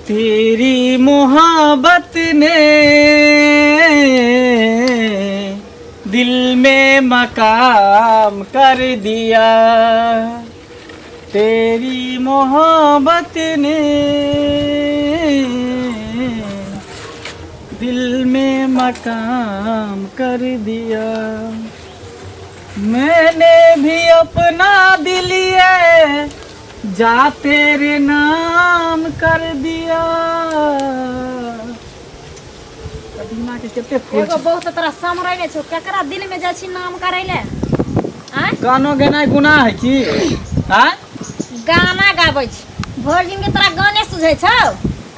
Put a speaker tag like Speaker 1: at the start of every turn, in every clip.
Speaker 1: तेरी मोहब्बत ने दिल में मकाम कर दिया, तेरी मोहब्बत ने दिल में मकाम कर दिया। मैंने भी अपना दिल ये जा तेरे नाम कर दिया। कदीमा के कते फूल
Speaker 2: एगो
Speaker 1: छै।
Speaker 2: बहुत तोरा समरै नहि छौ, केकरा दिल में जाइ छी नाम करै ले? आँय?
Speaker 1: गानो गेनाइ गुनाह है की? आँय?
Speaker 2: गाना गाबै छी भरि दिन के, तोरा गाने सुझै छौ?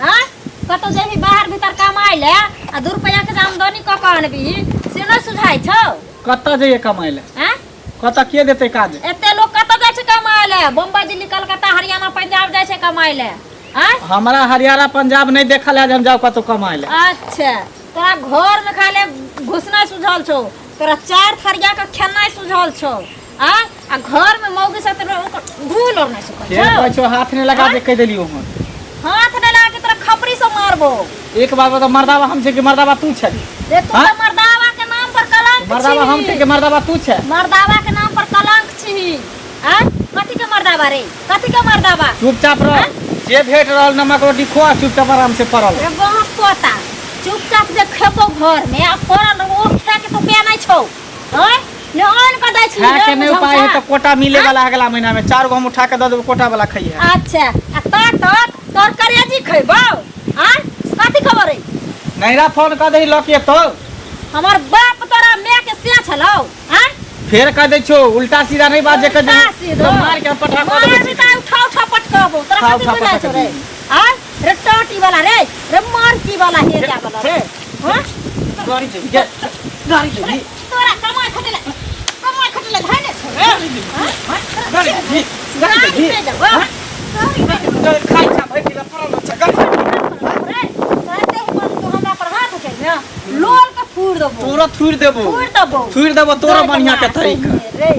Speaker 2: आँय, कतौ जेबही बाहर भीतर कमाइ ले आ 2 रुपैआ के जे आमदनी कऽ कऽ अनबही से नहि सुझाइ छौ?
Speaker 1: कतऽ जइए कमाइ लए?
Speaker 2: आँय?
Speaker 1: कतऽ के देतै काज?
Speaker 2: एते लोग कतऽ जाइ छै कमाइ ले? बम्बई, दिल्ली, कलकत्ता, हरियाणा, पंजाब जाइ छै कमाइ ले। आँय?
Speaker 1: हमरा हरियाणा पंजाब नहि देखल है जे हम जाउ कतौ कमाइ लए।
Speaker 2: अच्छा, तोरा घर में खाले घुसनाइ सुझल छौ, तोरा चार थरिया के खेनाइ सुझल छौ आ आ घर में मौगी सब तोरा ओकर धूल और नहि सुखल
Speaker 1: फेर
Speaker 2: छौ।
Speaker 1: कहै छौ हाथ नहि लगा दे, कहि देलियौ हम।
Speaker 2: हाथ नहि लगा के तोरा खपरी से मारबो।
Speaker 1: एक बार बता, मर्दाबा हम छै कि मर्दाबा तू छै?
Speaker 2: रे तू
Speaker 1: हाँ?
Speaker 2: तऽ मर्दावा के नाम पर कलंक
Speaker 1: मर्दाबा हम छै कि मर्दाबा तू छै?
Speaker 2: मर्दावा के नाम पर कलंक छी। आ कथी के मर्दावा रे? कथी के मर्दावा?
Speaker 1: चुपचाप रह, जे भेट रहल नमक रोटी खुआ, चुपचाप आराम से पड़ल।
Speaker 2: रे बहुत पोता, चुपचाप जे खेतो घर में आ पड़ल रहो, ओ खा के तो पे नहीं छौ। आँय ने आन के दै छी।
Speaker 1: खाए के नहीं उपाय है तो कोटा मिले वाला अगला महीना में, चार गो हम उठा के दऽ देबो, कोटा वाला खइहे।
Speaker 2: अच्छा, आ ता तक तोर करेजी खैबौ? आँय, कथी खबर है?
Speaker 1: नैरा फोन कऽ दही लऽ के तो।
Speaker 2: हमर बाप तोरा माय के से छलौ? आँय?
Speaker 1: फेर कह दै छौ उल्टा सीधा नहीं बात जे कह
Speaker 2: उल्टा
Speaker 1: दे
Speaker 2: सीधा।
Speaker 1: तो मार के पटा कऽ देबै।
Speaker 2: मार भी उठा उठा पटकाबो तोरा।
Speaker 1: उठा
Speaker 2: कथी
Speaker 1: उठा
Speaker 2: बुझाइ
Speaker 1: पटक
Speaker 2: छौ रे?
Speaker 1: दिही।
Speaker 2: आँय रे टाटी वाला रे, रे मारकी वाला, हे जा वाला रे। हाँ?
Speaker 1: गाड़ी दे गे, गाड़ी दे।
Speaker 2: तोरा कमाइ खटै ले, कमाइ खटै ले धाइ ने छौ रे?
Speaker 1: गाड़ी दे, गाड़ी
Speaker 2: गाड़ी
Speaker 1: दे।
Speaker 2: पे देबो, गाड़ी पे देबो।
Speaker 1: खाइ छा भरि दिला पड़ल छै गाड़ी।
Speaker 2: रे कहते हिम्मत तू हमरा पर हाथ उठेबे, लोल के फूड़ देबो।
Speaker 1: तोरा थुरि देबो।
Speaker 2: फूड़ देबो।
Speaker 1: थुरि देबो तोरा बढ़िया के तरीका
Speaker 2: रे।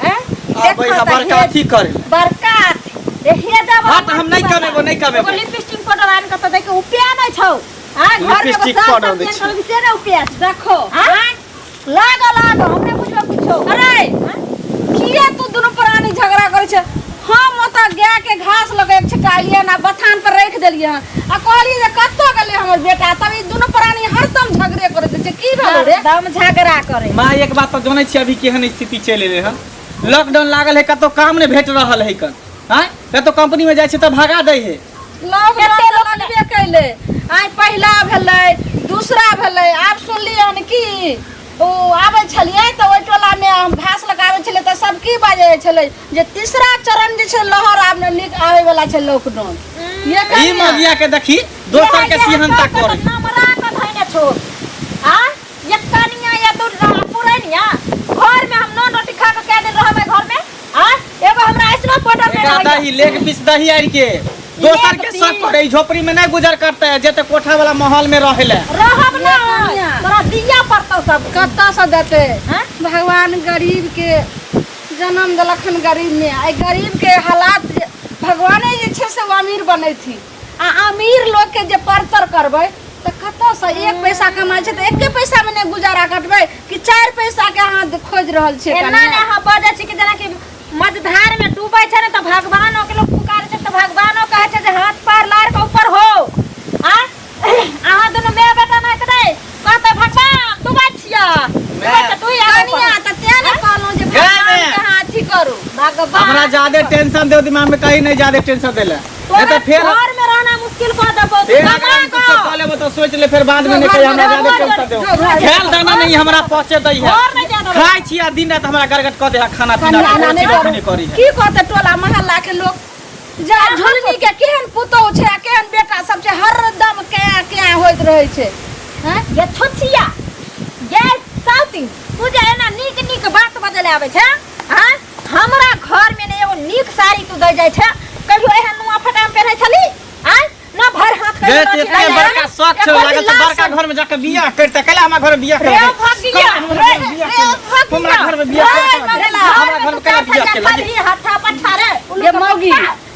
Speaker 2: हैं?
Speaker 1: आबै है बड़का अथी करे।
Speaker 2: बड़का अथी रे, हे जा।
Speaker 1: हट, हम नहि कमेबो, नहि कमेबो।
Speaker 2: एगो लिपस्टिक पाउडर आनि कऽ तऽ दै के उपाय नहि छौ। हां, घर में
Speaker 1: लिपस्टिक
Speaker 2: साग
Speaker 1: पाउडर
Speaker 2: सब्जी
Speaker 1: दै
Speaker 2: आनि
Speaker 1: छै।
Speaker 2: कऽ से नहि उपाय छै।
Speaker 3: देखो।
Speaker 2: आँय? लागो लागो, हमरे बुझलो कुछो।
Speaker 3: अरे किया तू दुनू प्राणी झगड़ा करै छै? हम ओतऽ गाय के घास लगे छिटालियै ना बथान पर राखि देलियै हन आ कहलियै जे कतऽ गेलै हमर बेटा, तब ई दुनू प्राणी हरदम झगड़े करैत रहै छै। की भेलै रे?
Speaker 2: दम झगड़ा करे।
Speaker 1: माँ, एक बात तऽ जनै छी, अभी केहन स्थिति चलि एलै हन। लॉकडाउन लागल है, कतौ काम नहि भेट रहल है कन। आँय, कतौ कंपनी में जाइ छै तऽ भगा दै है।
Speaker 3: लॉकडाउन तऽ लगबे कैले, आइ पहिला भेलै, दूसरा भेलै। आब सुनलियै हन कि ओ आबै छलियै तऽ ओहि टोलामे हम घास लगाबै छलियै तऽ सब की बाजै छलै जे तीसरा चरण जे छै लहर आब ने नीक आबै वाला छै लॉकडाउन ये।
Speaker 1: ई
Speaker 3: कनिया,
Speaker 1: मगिया के देखी, दोसर के सिहनता करे।
Speaker 2: नमरा के धैने छो आ ये कनिया, ये तू पुरनिया घर में हम नून रोटी खा के कै दिन रहबै घर में? आ एगो हमरा ऐसनो पाउडर
Speaker 1: एकरा
Speaker 2: नहीं।
Speaker 1: दही लेग पीस दही आर के दोसर के
Speaker 2: पीस।
Speaker 1: शक करे, ई झोपड़ी में नहीं गुजर करते है, जेते कोठा वाला महल में रहे ले।
Speaker 2: रहब ना।
Speaker 3: ये कनिया।
Speaker 2: तोरा दिया पड़तौ सब।
Speaker 3: कतऽसँ देतै?
Speaker 2: हाँ?
Speaker 3: भगवान गरीब के जन्म देलखन गरीब में, एहि गरीब के हालात जे भगवाने जे छै से ओ अमीर बनेथिन आ अमीर लोकके जे परतर करबै तऽ कतऽसँ? एक पैसा कमाइ छै तऽ एके पैसामे नहि गुजारा कटबै कि चारि पैसाके अहाँ खोजि रहल छियै?
Speaker 2: एना ने
Speaker 3: कनिया?
Speaker 2: अहाँ बजै छी कि जेनाकि मझधार में डूबै छै ने तऽ भगवानो के लोग पुकारै छै तऽ भगवानो कहै छै जे हाथ पैर लार के ऊपर हो। आ अहाँ दुनू माय बेटा नहि तऽ नहि कहतै भगवान डूबै छियै, डूबै छै, तू ही आगू
Speaker 3: कनिया,
Speaker 2: बढ़।
Speaker 3: तऽ तें ने कहलहुँ जे
Speaker 1: गए
Speaker 3: भगवान
Speaker 1: में।
Speaker 3: के अहाँ अथी करू।
Speaker 2: भगवान
Speaker 1: हमरा ज्यादा टेंशन दे दिमाग में कहीं नहीं ज्यादा टेंशन देले, नहीं
Speaker 2: तोरा
Speaker 1: तो फिर
Speaker 2: घर में रहना मुश्किल कऽ देबो।
Speaker 1: फिर अगर हम कुछ कह लेबो तो सोच ले, फिर बाद में नहीं कही हमरा ज्यादा टेंशन दे। खेल दाना नहीं हमरा पहुंचे दै है।
Speaker 2: घर नहीं जाना।
Speaker 1: खाइ छी आ दिन रात हमरा गड़गड़ कऽ दे है, खाना पीना
Speaker 3: कनिया, एना
Speaker 1: के
Speaker 3: नहि
Speaker 1: कोनो
Speaker 3: करू।
Speaker 1: चीज नहीं करी है।
Speaker 3: की कहतै टोला मोहल्ला के लोक जा झुलनी के केहन पुतोहु छै आ केहन बेटा सब छै, हरदम क्या क्या होइत रहै छै।
Speaker 2: हैं ये छोचिया, ये साउती, तू जे एना नीक नीक बात बजले आबै छै? हाँ, हमरा घर में ने एगो नीक साड़ी तू दै जाइ छै। कहियो एहन नुआ फटाम पहिरै छली? आँय, न भर हाथ
Speaker 1: गे
Speaker 2: कहियो
Speaker 1: ते
Speaker 2: रोटी
Speaker 1: एते
Speaker 2: खाइ
Speaker 1: बड़का शौक छौ
Speaker 2: एको
Speaker 1: लागल
Speaker 2: दिन
Speaker 1: तऽ बड़का
Speaker 2: लाश
Speaker 1: घर में जाके बियाह करते। कैला हमरा घर में बियाह
Speaker 2: रे
Speaker 1: करबै?
Speaker 2: भगिया,
Speaker 1: हमरा
Speaker 2: रे
Speaker 1: घर में बियाह
Speaker 2: रे
Speaker 1: केलक?
Speaker 2: भगिया।
Speaker 1: हमरा घर में बियाह
Speaker 2: रे
Speaker 1: केलक?
Speaker 2: मंगला,
Speaker 1: हमरा घर में कैला बियाह केलक?
Speaker 2: हट्ठा पट्ठा रे
Speaker 3: ये मौगी।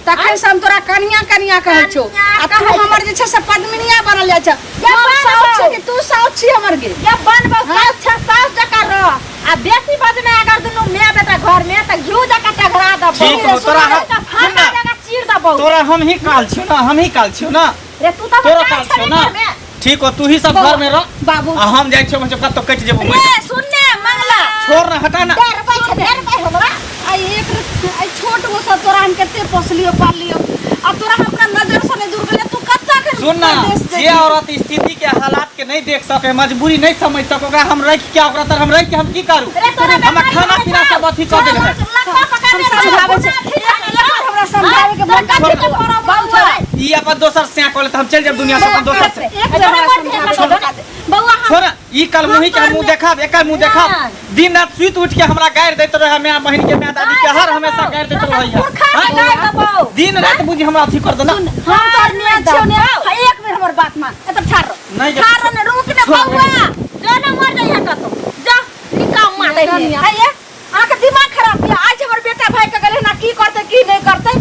Speaker 3: तखन से हम तोरा कनिया कनिया कहै छौ
Speaker 2: कनिया
Speaker 3: आ तू
Speaker 2: कहै छौ।
Speaker 3: हमर जे छै से पद्मिनिया बनल जाइ छ।
Speaker 2: या
Speaker 3: हम
Speaker 2: बनबौ।
Speaker 3: साउस छी कि तू साउस छी हमर गे?
Speaker 2: या बनबौ, साउस छ, साउस जकाँ रह। आ बेसी बजमे अगर दुनू माय बेटा घर में त घिउ जकाँ टघरा देबौ।
Speaker 1: ठीक हो, तोरा हम-
Speaker 2: फाटा
Speaker 1: सुन ना।
Speaker 2: जकाँ चीर देबौ।
Speaker 1: तोरा हम ही काल छियौ ना, हम ही काल छियौ ना।
Speaker 2: रे तू तऽ
Speaker 1: तोरा
Speaker 2: काल
Speaker 1: काल छियौ
Speaker 2: छेबे
Speaker 1: ना।
Speaker 2: घर में।
Speaker 1: ठीक हो, तू ही सब घर में रह
Speaker 3: बाबू
Speaker 1: आ हम जाइ छियौ हम कतौ कटि जेबौ।
Speaker 3: रे सुन ने मंगला,
Speaker 1: छोड़ ना, हटा ना।
Speaker 2: डरबै छै, डरबै हमरा।
Speaker 3: आ एक आ छोट गो सब तोरा हम कते पोसलियो पाललियो आ तोरा हम अपना नजर से नहीं दूर गेलियो, तू कत्ता के
Speaker 1: सुन ना,
Speaker 3: परदेश
Speaker 1: जे
Speaker 3: जेबही?
Speaker 1: औरत स्थिति के हालात के नहीं देख सके, मजबूरी नहीं समझ सके, ओकरा हम रख के, ओकरा तर हम रख के हम की करू?
Speaker 2: रे तोरा
Speaker 1: हमरा
Speaker 2: बेमारी
Speaker 1: खाना
Speaker 2: होइ
Speaker 1: पीना
Speaker 2: छौ।
Speaker 1: सब अथी कऽ देल है।
Speaker 2: लक्का पकड़
Speaker 3: हम
Speaker 2: ले,
Speaker 3: समझाबै
Speaker 2: तोरा
Speaker 3: छै।
Speaker 2: ठीक
Speaker 3: एक बार हमरा समझाबै के
Speaker 2: तोरा
Speaker 3: मौका
Speaker 2: कथी
Speaker 3: दे।
Speaker 2: के परब
Speaker 3: बाबू
Speaker 2: हुआ?
Speaker 3: छोड़।
Speaker 1: ई अपन दोसर से कॉल त हम चल जाब दुनिया से अपन दोसर से।
Speaker 3: एक बेर हमरा समझाबै के मौका दे। बौआ हम
Speaker 1: छोड़, ई कल मुही के मुंह देखब, एकर मुंह देखब।
Speaker 2: नहीं।
Speaker 1: दिन रात सुति उठ के हमरा गारि दैत रहे, माय बहिन के, माय दादी के हर हमेशा गारि दैत रहै है।
Speaker 2: पुरखा के
Speaker 1: हाँ?
Speaker 2: गारि देबौ।
Speaker 1: दिन रात बुझी हमरा अथी कर देना।
Speaker 3: हम तोर मियां छियौ ने, हाँ, एक बेर हमर बात मान। एतऽ ठाढ़ रह।
Speaker 1: नहीं जा-
Speaker 3: ठाढ़ रह ने, रुक ने
Speaker 1: छोड़।
Speaker 3: बौआ।
Speaker 2: जो ना मर जाइहे कतौ, जा निकाम मारै है।
Speaker 3: आइए, अहाँके दिमाग खराब यऽ। आज हमर बेटा भाई के गेलै ना, की करतै की नहि करतै,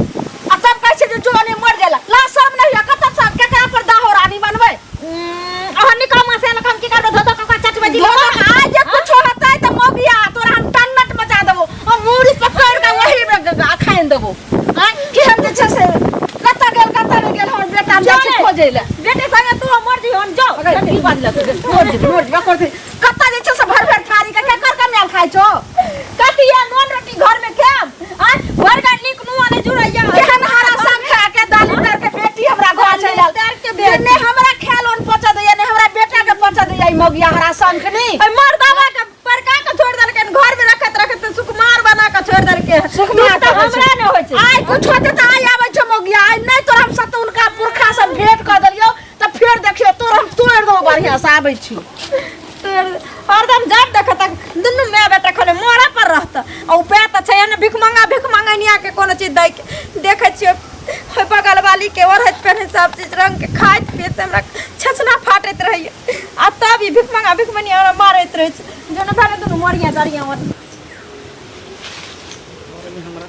Speaker 3: आ तब कहै छै जे जो नहि मर गेला। ला शर्म नहि होइए? कतऽ सब केकरा पर दाहो रानी बनबै?
Speaker 2: अहाँ निकाम से हम की करबै? धो धो कऽ चटबै जी।
Speaker 3: आज जे कुछो हेतै तऽ मौगिया तोरा हम टन्नट मचा देबो आ मूड़ी पकड़ि कऽ वही मे खाइन देबो। आँय, केहन जे छै से कतऽ गेल कतऽ नहि गेल हमर बेटा, हम जाइ छी खोजै लए।
Speaker 2: बेटे संगे तू मर जी, हम जाओ।
Speaker 3: अगर की बाजलक मोर जेबे, मोर जेबे करतै। कतऽ जे छै से भरि भरि थारी के केकर कमायल खाइ छौ?
Speaker 2: कथी या नून रोटी घर में खायब? आँय, भरि गाय नीक नुआ नहि जुड़ैया।
Speaker 3: केहन हरा संग खा के दाली तर के बेटी हमरा घर चलि आयल।
Speaker 2: तर के बेटी।
Speaker 3: ने हमरा खायल ओन पचा दैया, ने हमरा बेटा के पचा दैया ई मौगिया हरा संखनी।
Speaker 2: ओइ मर्दावा के परका के छोड़ देलकै, घर में रखैत रखैत सुकुमार बना के छोड़ देलकै।
Speaker 3: सुकुमार
Speaker 2: दुख तऽ हमरा नहि होइ छै।
Speaker 3: आइ कुछ होतै तऽ आइ आबै छौ मौगिया, आइ नहि तोरा हम सत उनका पुरखा से भेंट कऽ देलियौ तऽ फेर देखियौ तोरा हम तोड़ि देबौ। बढ़िआँ से आबै छी।
Speaker 2: हरदम जब देख तक दुनू माय बेटा खाली मोड़ा पर रहत। आ उपाय तऽ छै ने भिख मंगा, भिख मंगनिया के कोनो चीज दै के देखै छियै। ओहि बगल वाली के ओढ़ैत पहिनैत सब चीज रंग के खाइत पियैत हमरा छछना फाटैत रहैया, आ तब ई भिख मंगा भिख मंगिया हमरा मारैत रहै छै। जोन भारे दुनू मरिया जरिया।
Speaker 1: घरमे हमरा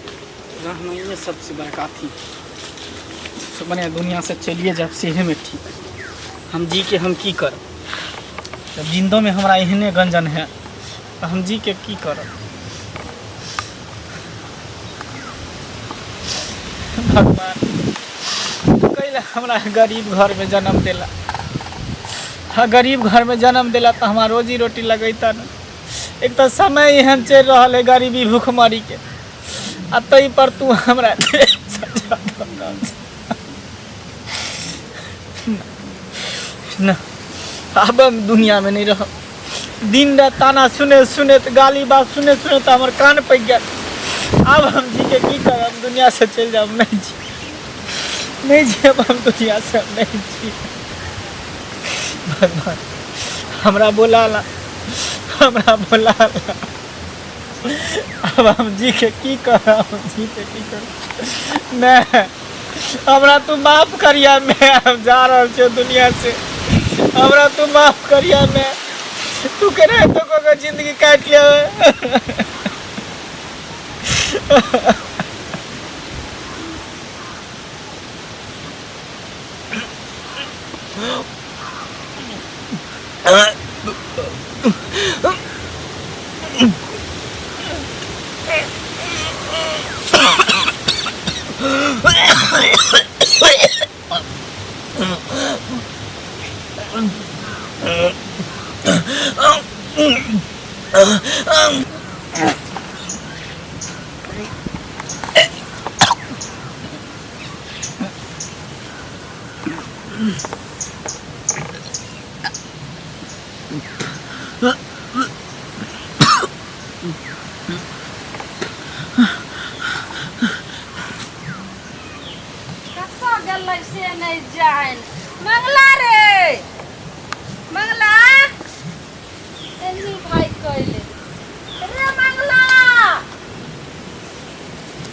Speaker 1: रहनाइए सबसे बड़का अथी, सबसे बढ़िआँ दुनिया से चलिए जाब सेहेमे ठीक। हम जी के हम की करब जब जिंदोमे हमरा एहने गंजन है, तऽ हम जी के की करब? भगवान, कैला हमरा गरीब घरमे जन्म देला? हाँ, गरीब घरमे जन्म देला तऽ हमरा रोजी रोटी लगैता ने। एक तऽ समय एहन चलि रहल है गरीबी भूखमरीके, आ ताहि पर तू हमरा सजा दऽ रहल छह। ना, आब हम दुनियामे नहि रहब। दिन रात ताना सुने सुने, गाली बात सुने सुने तऽ हमर कान पकि गेल। आब हम जी के की करब? हम दुनिया से चलि जायब। नहि जी, नहि जियब हम दुनिया से, हम नहीं जी। भगवान, हमरा बोला ला, हमरा बोला ला। अब हम जी के की करब? हम जी के की करब? नहि, हमरा तू माफ करिया मैं, हम जा रहल छियौ दुनिया से। हमरा तू माफ करिया मैं, तू केना तो को जिंदगी काटि ले।
Speaker 3: कतऽ गेलै से नहि जानि। मंगला रे, मंगला, एनी भाई कैले रे। मंगला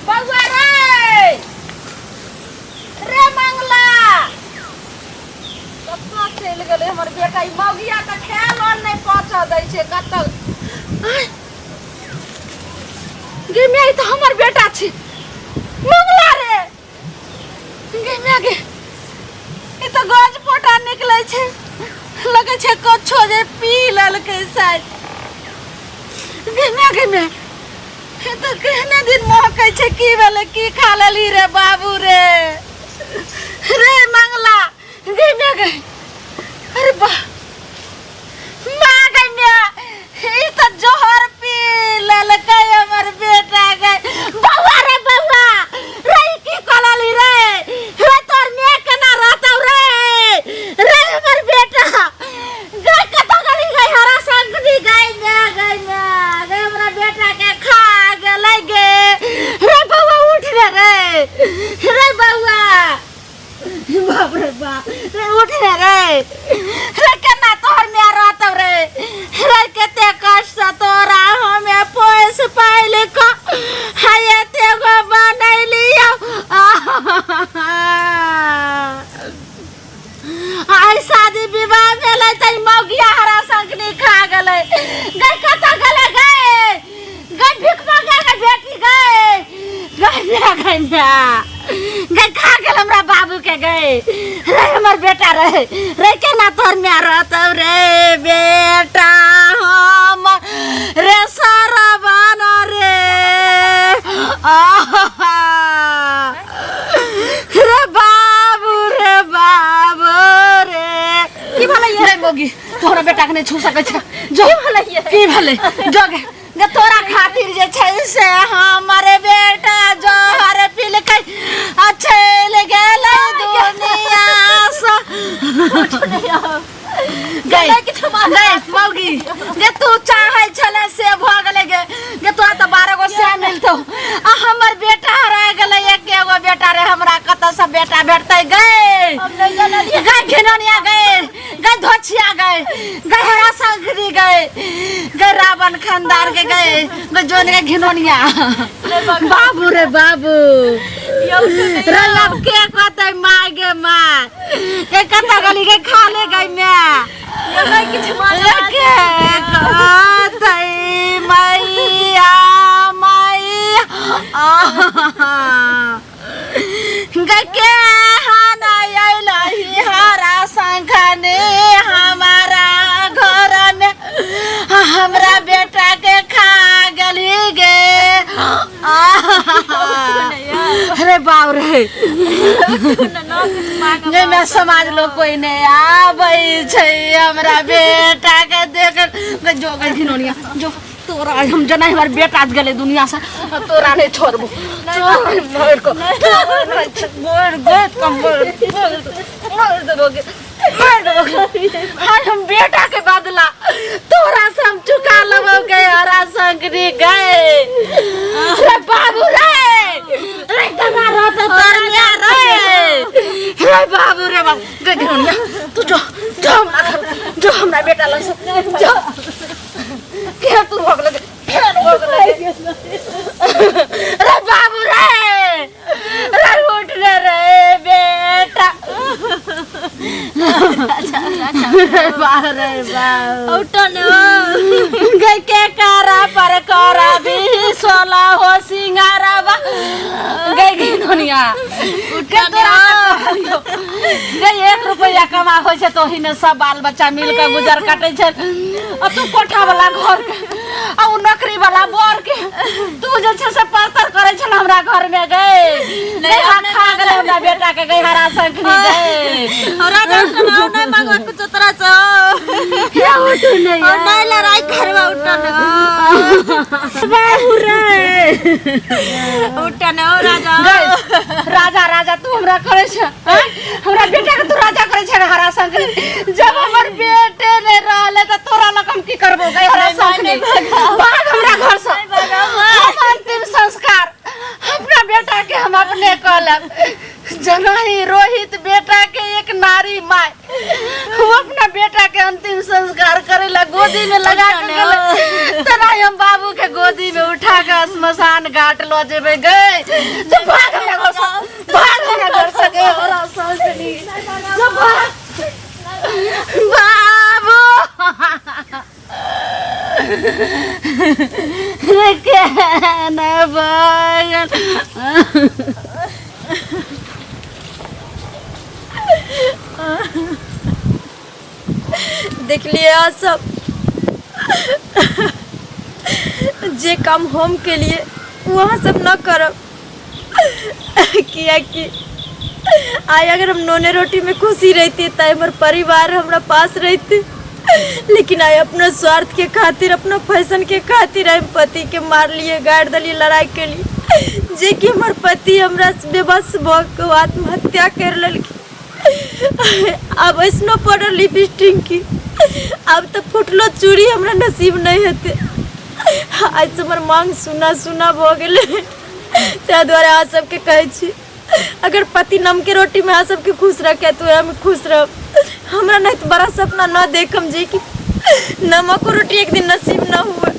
Speaker 3: बौआ रे, रे मंगला, कतऽ चलि गेलै हमर बेटा? ई मौगिया तऽ खायल आओर नहि पहुँचऽ दै छै। कतऽ गे माय, ई तऽ हमर बेटा छी। मंगला रे, तऽ गज पोटा निकलै छै लगै छै कछो जे पी लेलकै शायद गे माय गे माय ई तऽ केहने दिन महकै छै की भेलै की खा लेली रे बाबू रे रे मंगला गे माय गे अरे बा माँ गे माय ई तऽ जहर पी लेलकै हमर बेटा गे बौआ रे बौआ रे ई की कऽ लेली रे रे तोर माय केना रहतौ रे रे हमर बेटा गई कतऽ गेली गई हरा संगनी गई माय गई माय गई हमरा बेटा के खा गेलै गे रे बौआ उठ रे रे रे बौआ बाप रे बाप रे उठ रे रे रे केना तोहर माय रहतौ रे रे कते कष्ट से तोरा हमे पोस पाइल क हाय एते गो बनैलियौ आइ शादी विवाह भेलै तऽ ई मौगिया हरा संकनी खा गेलै गई कतऽ गेलै गई गई भिख मंगा के बेटी गई गई म्या गई म्या गई खा गेल हमरा बाबू के गई रे हमर बेटा रहे रे केना तोहर म्या रहतौ रे बेटा हम रे सरबन रे आहा रे बाबू रे बाबू रे
Speaker 2: की भेलै ये
Speaker 3: रे मोगी तोहरा बेटा के नहि छू सकै छै जो
Speaker 2: की भेलै ये
Speaker 3: की भेलै जो गे गे तोरा खातिर जे छै से हमर बेटा जहर पिलकै आ चलि गेलै दुनिया सँ गई
Speaker 2: नहि किछु मांगऽ।
Speaker 3: गई मौगी गे तू चाहै छले से भऽ गेलै गे गे तोरा तऽ 12 गो से मिलतौ आ हमर बेटा हरा गेलै एके गो बेटा रे हमरा कतऽ से बेटा भेटतै गई
Speaker 2: हम नहि जानलियै।
Speaker 3: गई घिनौनिया गई गई धोछिया गई गई हरा संकरी गई गई रावण खानदार के गई गई जोन के घिनौनिया बाबू रे बाबू
Speaker 2: यौ तो नहि
Speaker 3: रे अब के कहतै माय गे माय के कतऽ गेली गे खा ले गई माय
Speaker 2: यौ नहि किछु मांगऽ।
Speaker 3: के कहतै मैया मैया गे के हना अयलही हरा शंखने हमारा घर में हमरा बेटा के खा गेली गे अरे बाप रे जाहिमे समाज लोग कोई नहीं आबै छै हमरा बेटा के देख के जो गई घिनौनिया जो तोरा हम जना हमर बेटा गेलै दुनिया से तोरा नहीं छोड़बो तोरा मर को मर गए तो मर मर देबो गे मर देबो गे हाय हम बेटा के बदला तोरा से हम चुका लेबो गे हरा संकरी गए रे बाबू रे रे कना रहत तोर मिया रे रे बाबू रे बाबू गे घिनौनिया तू जो जो हमरा घर जो हमरा बेटा लग से जो के तू भग लगे फेर भग लगे रे बाबू रे रे उठ रे रे बेटा रे बाप रे बाप
Speaker 2: उठो ने
Speaker 3: गई के करा पर करा भी सोला हो सिंगारा बा गई घिनौनिया
Speaker 2: उठो ने
Speaker 3: गई एक रुपया कमा होइ छै तो ओहिमे सब बाल बच्चा मिल के गुजर काटै छै आ तू कोठा वाला घर के आ उ नौकरी वाला बर के तू जे छै से परतर करै छल हमरा घर में गई
Speaker 2: नहीं,
Speaker 3: गई
Speaker 2: हम
Speaker 3: खा गेलै हमरा बेटा के गई हरा संखनी गई
Speaker 2: हमरा तो सुनाओ नहीं मांगो कुछ तोरा से
Speaker 3: या उठू नहीं
Speaker 2: और नहीं लड़ाई करवा उठो ने
Speaker 3: बाबू रे
Speaker 2: उठो ने ओ राजा
Speaker 3: गई राजा राजा तू हमरा करे छ आँय? हमरा बेटा के तू राजा करे छ हरा संखनी जब हमर बेटे ने रहले त तोरा लग हम की करबो गई हरा संखनी भाग हमरा घर से हम अंतिम संस्कार अपना बेटा के हम अपने कहलब जना ही रोहित बेटा के एक नारी माय वो अपना बेटा के अंतिम संस्कार करे ला गोदी में लगा के गेलै तना हम बाबू के गोदी में उठा के श्मशान घाट लो जेबे गए तो भाग हमरा घर से भाग हमरा घर से गए और सौंसनी जो भाग बाबू के न बगल
Speaker 4: देखलिए अहाँ सब जे काम हम केलिए ओ अहाँ सब न करब, कियाकि आइ अगर हम नोने रोटीमे खुशी रहितियै तऽ हमर परिवार हमरा पास रहितै, लेकिन आइ अपना स्वार्थके खातिर, अपना फैशनके खातिर आइ हम पतिके मारलियै, गारि देलियै, लड़ाइ केलियै, जेकि हमर पति हमरा बेबस भऽ कऽ आत्महत्या करि लेलखिन। आब ऐसनो पड़ल लिपस्टिक की आब तऽ फुटलो चूड़ी हमरा नसीब नहि हेतै। आइ से हमर मांग सुना सुना भऽ गेलै। ताहि दुआरे अहाँ सबके कहै छी, अगर पति नमके रोटीमे अहाँ सबके खुश रखे तऽ ओएहमे खुश रहब। हमरा नहि तऽ बड़ा सपना न देखम जे कि नमको रोटी एक दिन नसीब न हुए।